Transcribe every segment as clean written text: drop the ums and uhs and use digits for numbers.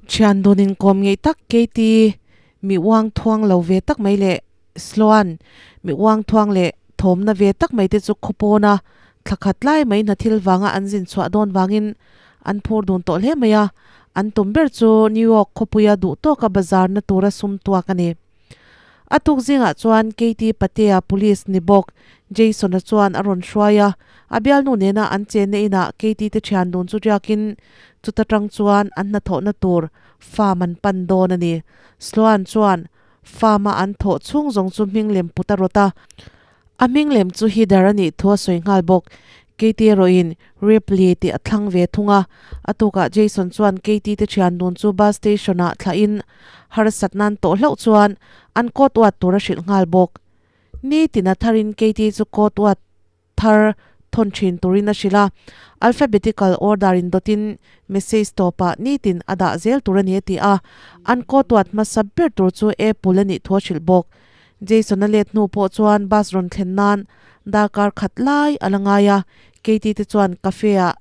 Thian dun inkawm ngei tak Katie mi uang thuang lo ve tak mai leh Sloan mi uang thuang leh thawmna ve tak mai te chu khawpawna thla khat lai mai hna thil vanga an zin chhuah dawn vangin an phur dun tawh hle mai a, an tum ber chu New York khawpuia duh tawka bazar na tura sum tuak a ni. A tuk zingah chuan Katie Patea police ni bawk Jason-a chuan a rawn hruai a, a bialnu nena an chenna inah Katie te thian dun chu riakin chuta tang chuan an hnathawhna tur farm an pan dawn a ni. Sloan chuan farm-a an thawh chhung zawng chu hming lem put a rawt a, A hming lem chu Heather a nih thu a sawi nghal bawk. Katie erawhin Ripley tih a thlang ve thung a. A tukah Jason chuan Katie te thian dun chu bus station ah thlahin harsat nan tawh hlauh chuan an coat uat tur a hrilh nghal bawk. Nitin a tharin Katie chu coat uat thar thawn thin turin a hrilh a. Alphabetical order in dawtin message tawpah nitin a dah zel tur a ni a ti a. An coat uat hmasa ber tur chu Apple a nih thu a hrilh bawk. Jason-a let hnu pawh chuan bus rawn thlen nan darkar khat lai a la ngai a, Katie te chuan cafe ah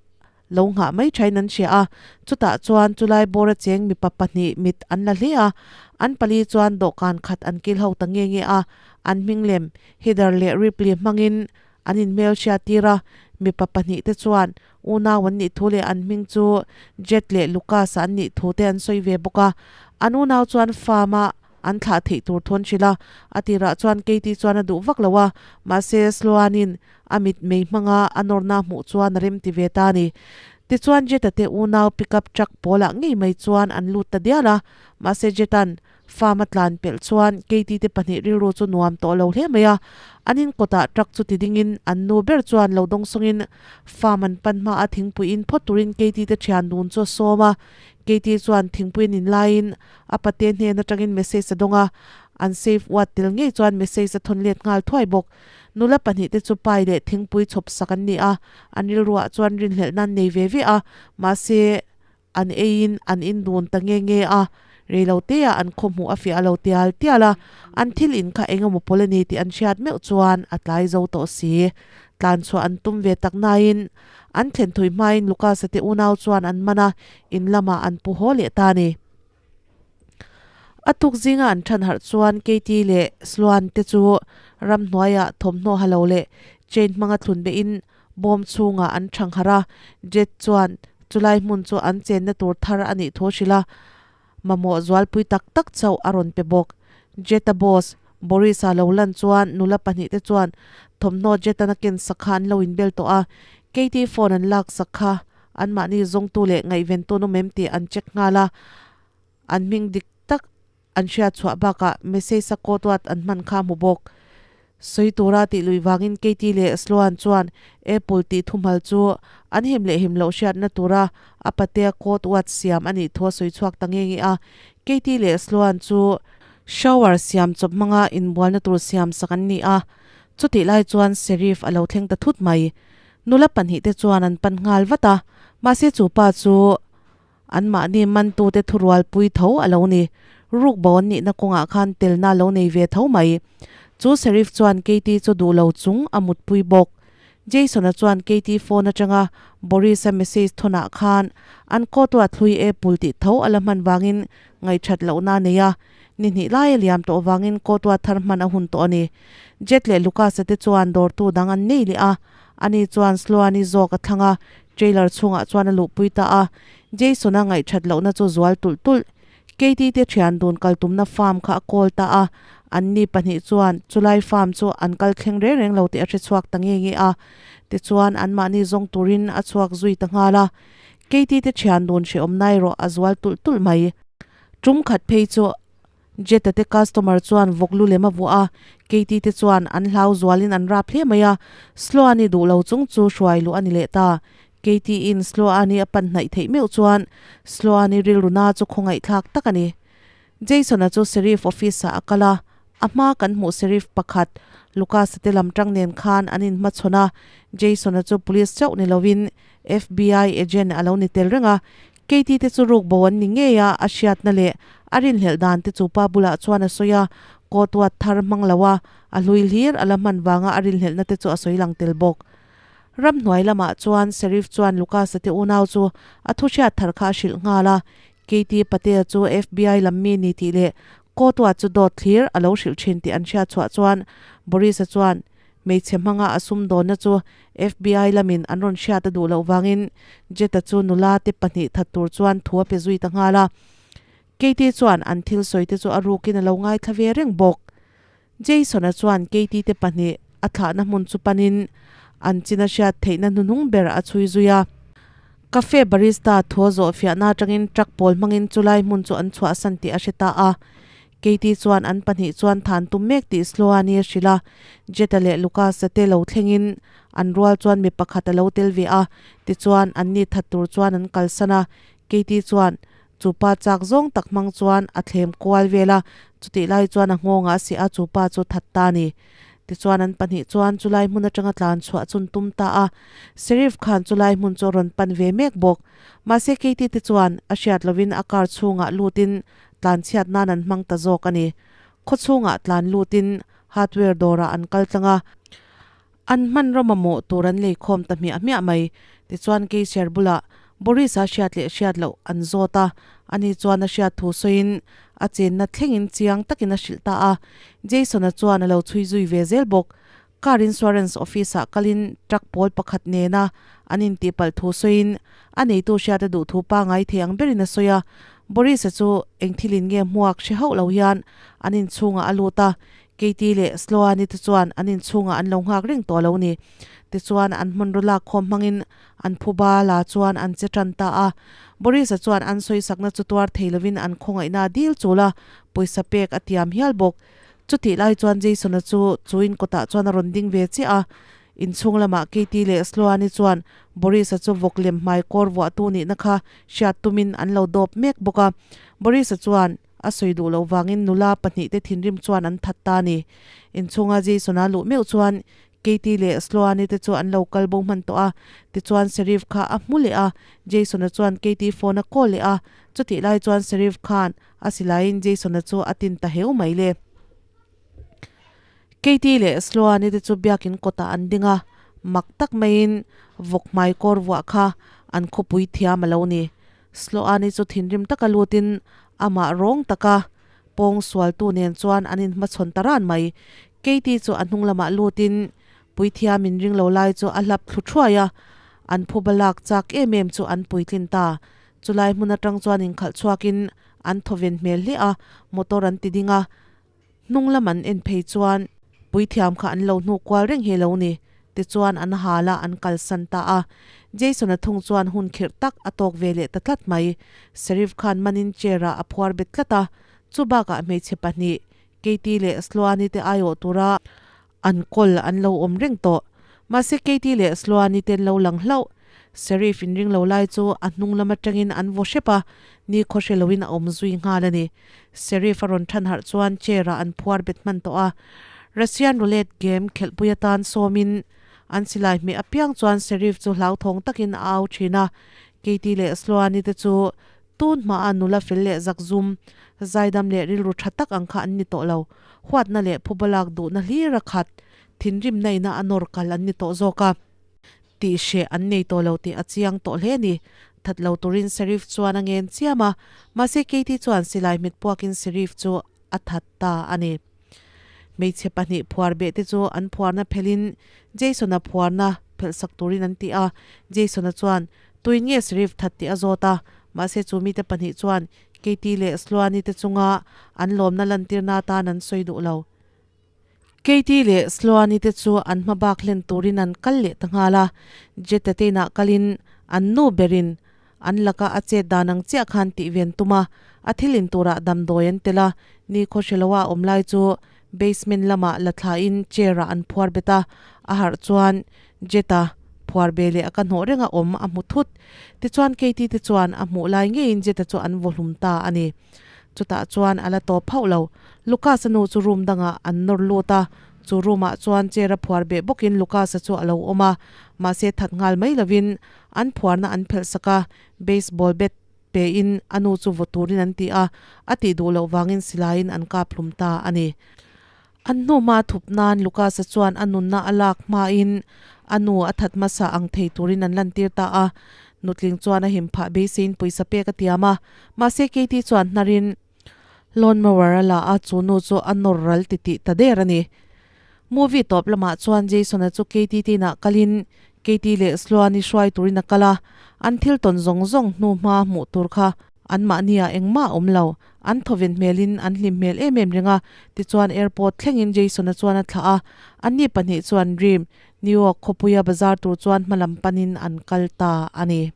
lo nghah mai thain an hria a, chutah chuan chulai bawra cheng mipa pahnih mit an la hle a, an pali chuan dawhkan khat an kil ho ta nge nge a, an hming lem Heather leh Ripley hmangin an inhmel hriat tir a, mipa pahnih te chuan unau an nih thu leh an hming chu Jet leh Lucas an nih thu te an sawi ve bawk a, an unau chuan farm a An thlah theih tur thawn hrilh a, a tirah chuan Katie chuan a duh vak lo a, mahse Sloan-in a mit mei hmanga a nawrna hmuh chuan a rem ti ve ta a ni. Tichuan Jetta te unau pickup truck pawlah ngei mai chuan an lut ta dial a, mahse Jetta'n farm a tlan pelh chuan Katie te pahnih rilru chu nuam tawh lo hle mai a, an in kawtah truck chu ti dingin an nu ber chuan lo dawngsawngin farm an pan hma a thingpui in phawt turin Katie te thian dun chu a sawm a, Katie chuan thingpui an in laiin A pate hnen atangin message a dawng a, an safe word tel ngei chuan message a thawn let nghal thuai bawk. Nula pahnih te chu pai leh thingpui chhawp sak an ni a, an rilruah chuan rinhlelh nan nei ve ve a, mahse an eiin an in dun ta nge nge a, reilo teah an khaw hmuh a fiah lo tial tial a, an thil in kha eng emaw pawl a ni tih an hriat meuh chuan a tlai zo tawh si. Tlan chhuah an tum ve tak nain an thlen thui hmain Lucas-a te unau chuan an man a, in lamah an pu haw leh ta a ni. A tuk zinga an than harh chuan Katie leh Sloan te chu ramhnuaiah thawmhnaw ha lo leh chain hmanga thlun behin bawm chhungah an thang harh a, Jet chuan chulai hmun chu an chenna tur thar a nih thu a hrilh a, mamawh zualpui tak tak chauh a rawn pe bawk. Jet-a boss Boris-a lo lan chuan nula pahnih te chuan thawmhnaw Jet-an a ken sak kha an lo inbel tawh a, Katie phone an lak sak kha Anmahni zawngtu leh ngaihventu an awm em tih an check nghal a, an hming dik tak an hriat chhuah bakah message a code word an hman kha a hmu bawk. Sawi tura tih luih vangin Katie leh Sloan chuan Apple tih thuhmal chu an him leh him loh hriatna tura a patea code word siam a nih thu a sawi chhuak ta nge nge a. Katie leh Sloan chu shower siam chawp hmanga inbualna tur siam sak an ni a, chutih lai chuan Sheriff a lo thleng ta thut mai. Nula pahnih te chuan an pan nghal vat a, mahse chu pa chu anmahni mantute thurualpui tho a lo ni. Rukbo an nihna kawngah khan telna a lo nei ve tho mai. Chu Sheriff chuan Katie chu duh lo chung a mutpui bawk. Jason-a chuan Katie phone atanga Boris-a message thawnah khan an kawtua thlui apple tih tho a la hman vangin ngaihthat lohna a nei a, ni hnih lai a liam tawh vangin kawtua thar hman a hun tawh a ni. Jet leh Lucas-a te chuan dawrtu dang an nei leh a, Ani chuan Sloane-i zawk a thlang a, trailer chhungah chuan a luhpui ta a. Jason-a ngaihthat lohna chu zual tulh tulh. Katie te thian dun kal tumna farm kha a call ta a, anni pahnih chuan chulai farm chu an kal thleng reng reng lo tih a hre chhuak ta nge nge a. Tichuan anmahni zawng turin a chhuak zui ta nghal a. Katie te thian dun hrehawmna erawh a zual tulh tulh mai. Tum khat phei chu Jetta te customer chuan vawk lu lem a vuah a, Katie te chuan an hlau zualin an rap hle mai a, Sloane-i duh lo chung chu hruai luh a ni leh ta. Katie-in Sloane-i a pan hnaih theih meuh chuan Sloane-i rilru na chu khawngaihthlak tak a ni. Jason-a chu Sheriff office-ah a kal a, a hma kan hmuh Sheriff pakhat Lucas-a te lam tang nen khan an inhmachhawn a, Jason-a chu police chauh ni lovin FBI agent a lo ni tel reng a, Katie te chu rukbo an ni ngei a, a hriatna leh a rinhlelh dan te chu pa bulah chuan a sawi a, Coat word thar hmang lo a, a hlui hlir a la hman vanga a rinhlelhna te chu a sawi lang tel bawk. Ramhnuai lamah chuan Sheriff chuan Lucas-a te unau chu a thu hriat thar kha a hrilh nghal a, Katie Patel chu FBI lam mi ni tih leh Coat word chu dawt thlir a lo hrilh thin tih an hriat chhuah chuan Boris-a chuan hmeichhe hmanga a sumdawnna chu FBI lamin an rawn hriat a duh loh vangin Jetta chu nula te pahnih that tur chuan thu a pe zui ta nghal a. Katie chuan an thil sawi te chu a rukin a lo ngaithla ve reng bawk. Jason-a chuan Katie te pahnih a thlahna hmun chu panin an chin a hriat theihna hnuhnung ber a chhui zui a. Cafe barista thu a zawh fiahna atangin truck pawl hmangin chulai hmun chu an chhuahsan tih a hre ta a. Katie chuan an pahnih chuan than tum mek tih Sloane-i a hrilh a. Jetta leh Lucas-a te lo thlengin an rual chuan mi pakhat a lo tel ve a, tichuan anni that tur chuan an kalsan a. Katie chuan Chu pa chak zawng tak hmang chuan a thlem kual vel a, chutih lai chuan a nghawngah a seh a, chu pa chu that ta a ni. Tichuan an pahnih chuan chulai hmun atanga tlan chhuah chun tum ta a, Sheriff khan chulai hmun chu a rawn pan ve mek bawk. Mahse Katie te chuan a hriat lovin a car chhungah lutin tlan chhiat nan an hmang ta zawk a ni. Khaw chhungah tlan lutin hardware dawrah an kal tlang a. An hmanraw mamawh tur an lei khawm ta hmiah hmiah mai. Tichuan Keiser bulah Boris-a hriat leh hriat loh an zawt a, ani chuan a hriat thu sawiin a chenna thlengin chiang takin a hrilh ta a. Jason-a chuan a lo chhui zui ve zel bawk. Car insurance office-ah kalin truck pawl pakhat nena an intihpalh thu sawiin a neitu hriat a duh thu pangai thei ang berin a sawi a. Boris-a chu eng thilin nge hmuak hre hauh lo hian an inchhungah a lut a, Katie leh Sloane te chuan an inchhungah an lo nghak reng tawh lo ni. Tichuan an hmanraw lak khawm hmangin an phuba la chuan an che tan ta a. Boris-a chuan an sawisakna chu tuar thei lovin an khawngaihna a dil chul a, pawisa pek a tiam hial bawk. Chutih lai chuan Jason-a chu chu in kawtah chuan a rawn ding ve chiah a. Inchhung lamah Katie leh Sloane chuan Boris-a chu vawk lem hmai kawr vuahtu nihna kha hriat tumin an lo dawp mek bawk a. Boris-a chuan. A sawi duh loh vangin nula pahnihte thinrim chuan an that ta a ni. Inchhunga Jason-a luh meuh chuan Katie leh Sloane te chu an lo kal bo hman tawh a. Tichuan Sheriff kha a hmu leh a, Jason-a chuan Katie phone a call leh a. Chutih lai chuan Sheriff khan a silaiin Jason-a chu a tin ta heu mai le. Katie leh Sloane te chu biakin kawtah an ding a, mak tak maiin vawk hmai kawr vuah kha an khawpui thiam a lo ni. Sloane chu thinrim taka lutin amah rawng taka pawng sualtu nen chuan an inhmachhawn ta ran mai. Katie chu a hnung lamah lutin puithiam in ring lo lai chu a hlap thlu thuai a, an phuba lak chak em em chu an puitlin ta. Chulai hmun atang chuan inkhalh chhuakin an thawven hmel hle a, motor an ti ding a. Hnung lam an en phei chuan puithiam kha an lo hnuh kual reng hi lo ni. Tichuan an hal a, an kalsan ta a. Jason-a thung chuan hun khirh tak a tawk ve leh ta tlat mai. Sheriff khan manin chair-ah a phuar bet tlat a. Chu bakah hmeichhe pahnih, Katie leh Sloane-i te aiawh tura An kawl an lo awm reng tawh. Mahse Katie leh Sloane te an lo lang hlauh. Sheriff inring lo lai chu a hnung lam atangin an vaw hrep a, ni khaw hre loin a awm zui nghal a ni. Sheriff a rawn than harh chuan chair ah an phuar bet hman tawh a. Russian roulette game khelhpui atan sawmin an silai hmeh apiang chuan Sheriff chu hlauthawng takin a au thin a. Katie leh Sloane te chu Tun hmaa nula fel leh zakzum, zaidam leh rilru tha tak ang kha an ni tawh lo. Huatna leh phubalak duhna hlir a khat, thinrimna ina a nawr kal an ni tawh zawk a. Tih hreh an nei tawh lo tih a chiang tawh hle a ni. That lo turin Sheriff chuan a ngen chiam a, mahse Katie chuan silai hmet puakin Sheriff chu a that ta a ni. Hmeichhe pahnih phuar beh te chu an phuarna phelhin Jason-a phuarna phelh sak turin an ti a. Jason-a chuan, Tuin nge Sheriff that tih a zawt a, mahse chu mite pahnih chuan Katie leh Sloane-i te chunga an lawmna lantirna atan an sawi duh lo. Katie leh Sloane-i te chu an hma bak hlen turin an kal leh ta nghal a. Jetta te inah kalin an nu berin An laka a chet dan ang chiah khan tih ven tum a, a thil in turah damdawi an tel a, ni khaw hre loa a awm lai chu basement lamah la thlain chair ah an phuar bet a, a harh chuan Jet-a phuar be leh a ka hnawh renga awm a hmu thut. Tichuan Katie te chuan a hmuh lai ngeiin Jet-a chu an vaw hlum ta a ni. Chutah chuan a la tawp hauh lo. Lucas-a nu chu room dangah an nawr lut a, chu room ah chuan chair a phuar beh bawkin Lucas-a chu a lo awm a, mahse that nghal mai lovin An phuarna an phelh sak a, baseball bat pe in a nu chu vaw turin an ti a, a tih duh loh vangin silaiin an kap hlum ta a ni. An hnu hma thup nan Lucas-a chuan a nunna a lak hmain a nu a that hmasa ang thei turin an lantir ta a. Nutling chuan a him phah beiseiin pawisa pek a tiam a, mahse Katie chuan hnarin lawn mower a la a, chu nu chu a nawr ral titih ta der a ni. Movie tawp lamah chuan Jason-a chu Katie te inah kalin Katie leh Sloane-i hruai turin a kal a, an thil tawn zawng zawng hnu hma hmuh tur kha anmahni ah engmah a awm lo. An thawven hmelin an hlim hmel em em reng a, tichuan airport thlengin Jason-a chuan a thlah a, anni pahnih chuan Dream, New York khawpuia bazar tur chuan hmalam panin an kal ta a ni.